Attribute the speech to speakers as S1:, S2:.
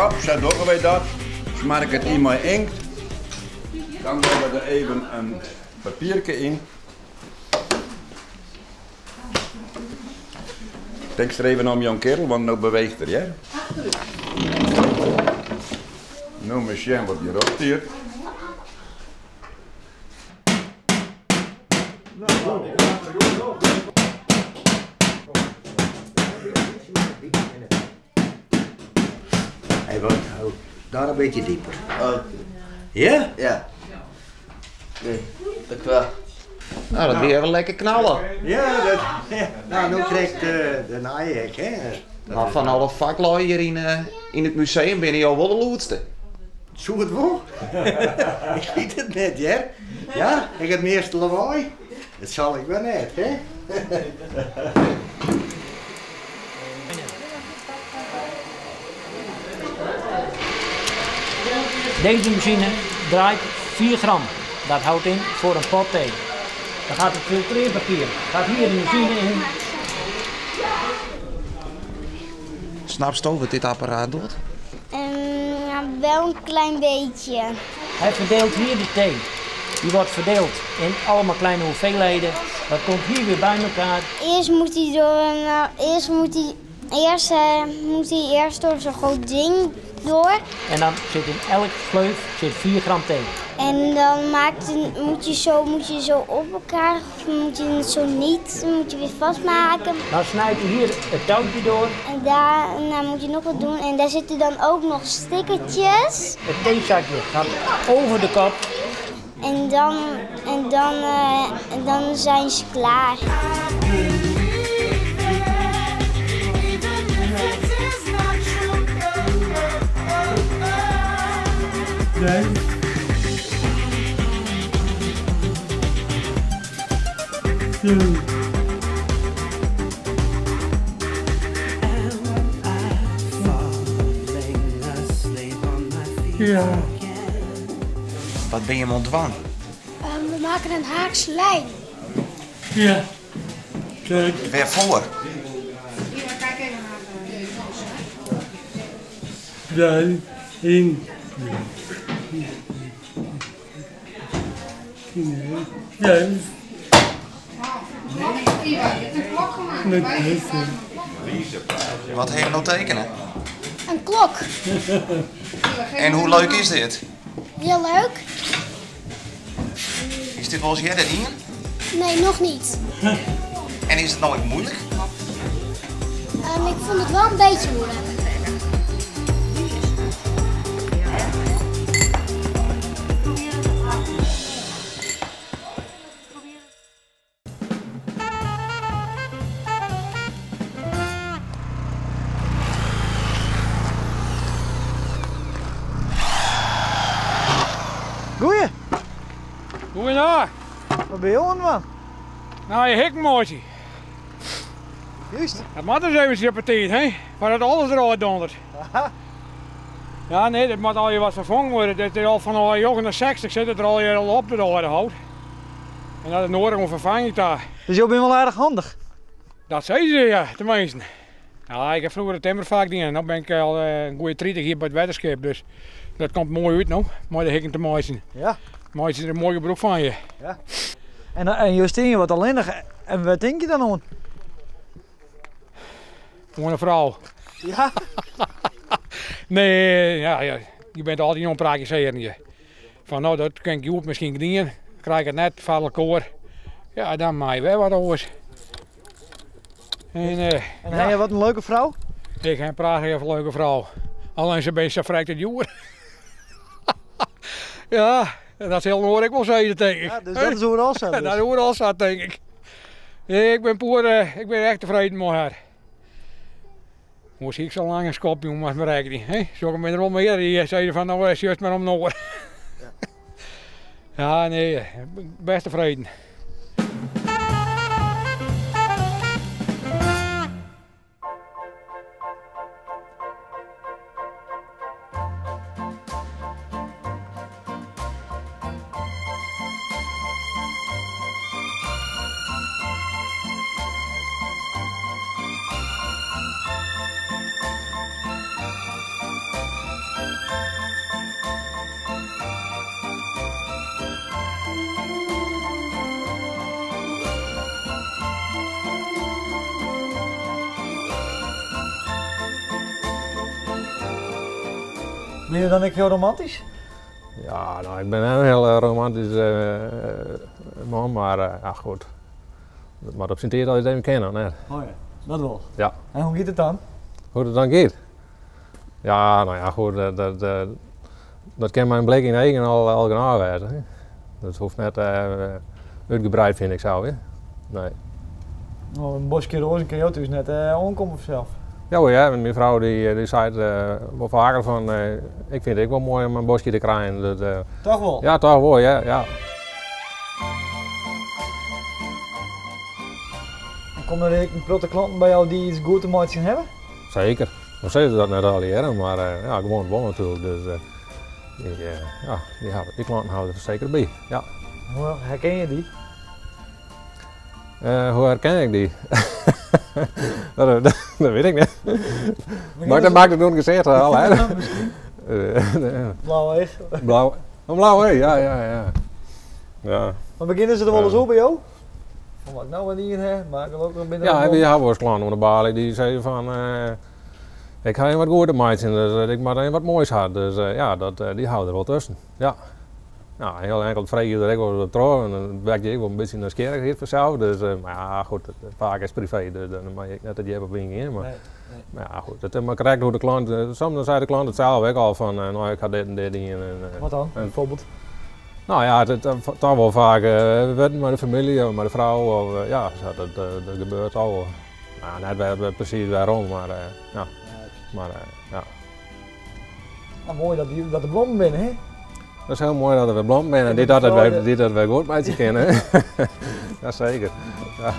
S1: Zo, zo dogge wy dat. Smar ik it yn mei inkt. Dan dogge we der even in papierke yn. Tinkst der even om jongkeardel, want no beweecht er, hear. No mar sjen wat hjirop stiet.
S2: Hij wordt daar een beetje dieper. Oh. Ja?
S3: Ja. Nee, dankjewel.
S4: Nou, dat wie even lekker knallen.
S2: Ja, dat, ja. Nou, no krekt de nije ek, hè.
S4: Mar fan alle faklju hjir yn it museum binne jo wol de lûdste.
S2: Soe it wol? Ik wit it net, hear. Ja, ik it measte lawaai. Dat sal ik wer net, hè?
S5: Deze machine draait 4 gram. Dat houdt in voor een pot thee. Dan gaat het filtreerpapier gaat hier de machine in.
S4: Snapsto wat dit apparaat docht?
S6: Ja, wel een klein beetje.
S5: Hij verdeelt hier de thee. Die wordt verdeeld in allemaal kleine hoeveelheden. Dat komt hier weer bij elkaar.
S6: Eerst moet hij door een, eerst moet hij, eerst, moet hij eerst door zo'n groot ding door.
S5: En dan zit in elk gleuf zit 4 gram thee.
S6: En dan maakt het, moet je zo, moet je zo op elkaar, of moet je het zo niet, dan moet je weer vastmaken.
S5: Dan snijdt hij hier het touwtje door.
S6: En daarna moet je nog wat doen en daar zitten dan ook nog stickertjes.
S5: Het theezakje gaat over de kop.
S6: En dan zijn ze klaar.
S7: Nee. Ja.
S4: Wat ben je aan het dwaan?
S8: We maken een haakse lijn.
S7: Ja. Kijk.
S4: Waarvoor?
S7: 2, 1. Ja.
S4: Wat heb je nou tekenen?
S8: Een klok.
S4: En hoe leuk is dit?
S8: Heel leuk.
S4: Is dit wel eens eerder hier?
S8: Nee, nog niet.
S4: En is het nou ook moeilijk?
S8: Ik vond het wel een beetje moeilijk.
S9: Goeie.
S10: Goeiedag.
S9: Wat ben je aan, man?
S10: Nou, je hikmootje.
S9: Juist.
S10: Dat moet dus even op de tijd, hè? Maar dat alles eruit dondert.
S9: Aha.
S10: Ja, nee, dat moet al je wat vervangen worden. Dat is al van de jaren 60 zit het er al al op de hout. En dat is nodig om vervanging daar.
S9: Dus je bent wel erg handig?
S10: Dat zei ze, ja, tenminste. Ja, ik heb vroeger de timmervak gedaan. Nu ben ik al een goede 30 hier bij het wetterschip. Dus dat komt mooi uit nu. Mooi de hikken te maaien.
S9: Ja.
S10: Mooi is er een mooi gebroek van je.
S9: Ja. En Justine wat alleenig. En wat denk je dan aan?
S10: Gewoon een vrouw.
S9: Ja?
S10: Nee, ja, ja, je bent altijd een praatje zeggen. Van nou, dat kan ik goed misschien doen. Krijg ik het net van elkaar. Ja, dan maak je wel wat anders. En
S9: en
S10: ja.
S9: heb je wat een leuke vrouw?
S10: Ik heb een prachtige leuke vrouw. Alleen ze ben zo vrij te duur. Ja, dat is heel hoor ik wel zeggen, denk ik.
S9: Ja, dus dat is hoe het al zat. Dus.
S10: Dat is hoe het al zat, denk ik. Nee, ik ben poer, ik ben echt tevreden met haar. Hoe zie ik zo lang een skop, jongen, maar bereik niet. Hè? Zo ben er wel meer die zeiden van nou, is juist maar om Noord. Ja. Ja, nee, best tevreden.
S9: Binne je dan ek hiel romantysk?
S11: Ja, no, ik bin net in hiel romantysk man, mar ja, goed. Dat moat op syn tiid altyd even kinne, net?
S9: Oh ja, dat wol.
S11: Ja.
S9: En hoe giet it dan?
S11: Hoe't it dan giet? Ja, no ja, goed, dat, dat kin mei in blik yn de eagen al, al genôch wêze. Hè? Dat hoecht net útgebreid, fyn ik sels. Hè? Nee.
S9: No, in boskje roazen kin jo thús net oankomme fansels.
S11: Ja, ja, myn frou dy, dy seit wol faker fan, ik fyn it ek wol moai om in boskje te krijen. Dat,
S9: Toch wol?
S11: Ja, toch wol, ja. ja.
S9: En komme der ek in protte klanten by jo dy't iets goed te meitsjen hawwe?
S11: Seker. We sizze dat net allegearre, mar ja, gewoan wol natuerlik. Dus dy, ja, dy, hawwe, dy klanten hawwe der seker by. Ja.
S9: Hoe herken je dy?
S11: Hoe herken ik dy? dat, dat, dat wit ik net. Maar dat maakt it oan it gesicht al, hè?
S9: Blau each.
S11: Blau, in blau each, ja, ja, ja. ja.
S9: Maar begjinne se der wolris oer by jo? Fan wat ik no wer dien ha, mar gelokkich binne der
S11: Ja, wy hawwe wolris klanten oan de baly dy sizze fan ik ha even wat goed te meitsjen, dus ik moat even wat moais ha. Dus ja, dat, dy hawwe der wol tusken. Ja. Nou, hiel inkeld freegje der ek wol wat troch en dan wekt je ek wol in bytsje nijsgjirrichheid fansels. Dus, mar ja, goed, faak is it privee, dus dan moat je ek net te djip op yngean. Mar,
S9: Nee, nee.
S11: mar ja, goed, it is mar krekt hoe de klant, soms dan seit de klant it sels ek al fan, no, ik ha dit en dit dien. En,
S9: Wat dan, bijvoorbeeld?
S11: Nou ja, it, toch wol faak wurden mei de famylje of mei de frou of ja, sa, dat, dat gebeurt al wol. Nou, net wer, presys wêrom, mar ja. Mar ja.
S9: Nou, moai dat, dat der blommen binne, hè?
S11: Dat is hiel moai dat der wer blommen binne en dy't dat, wer, dy't dat wer goed meitsje kinne. Ja, seker. Ja.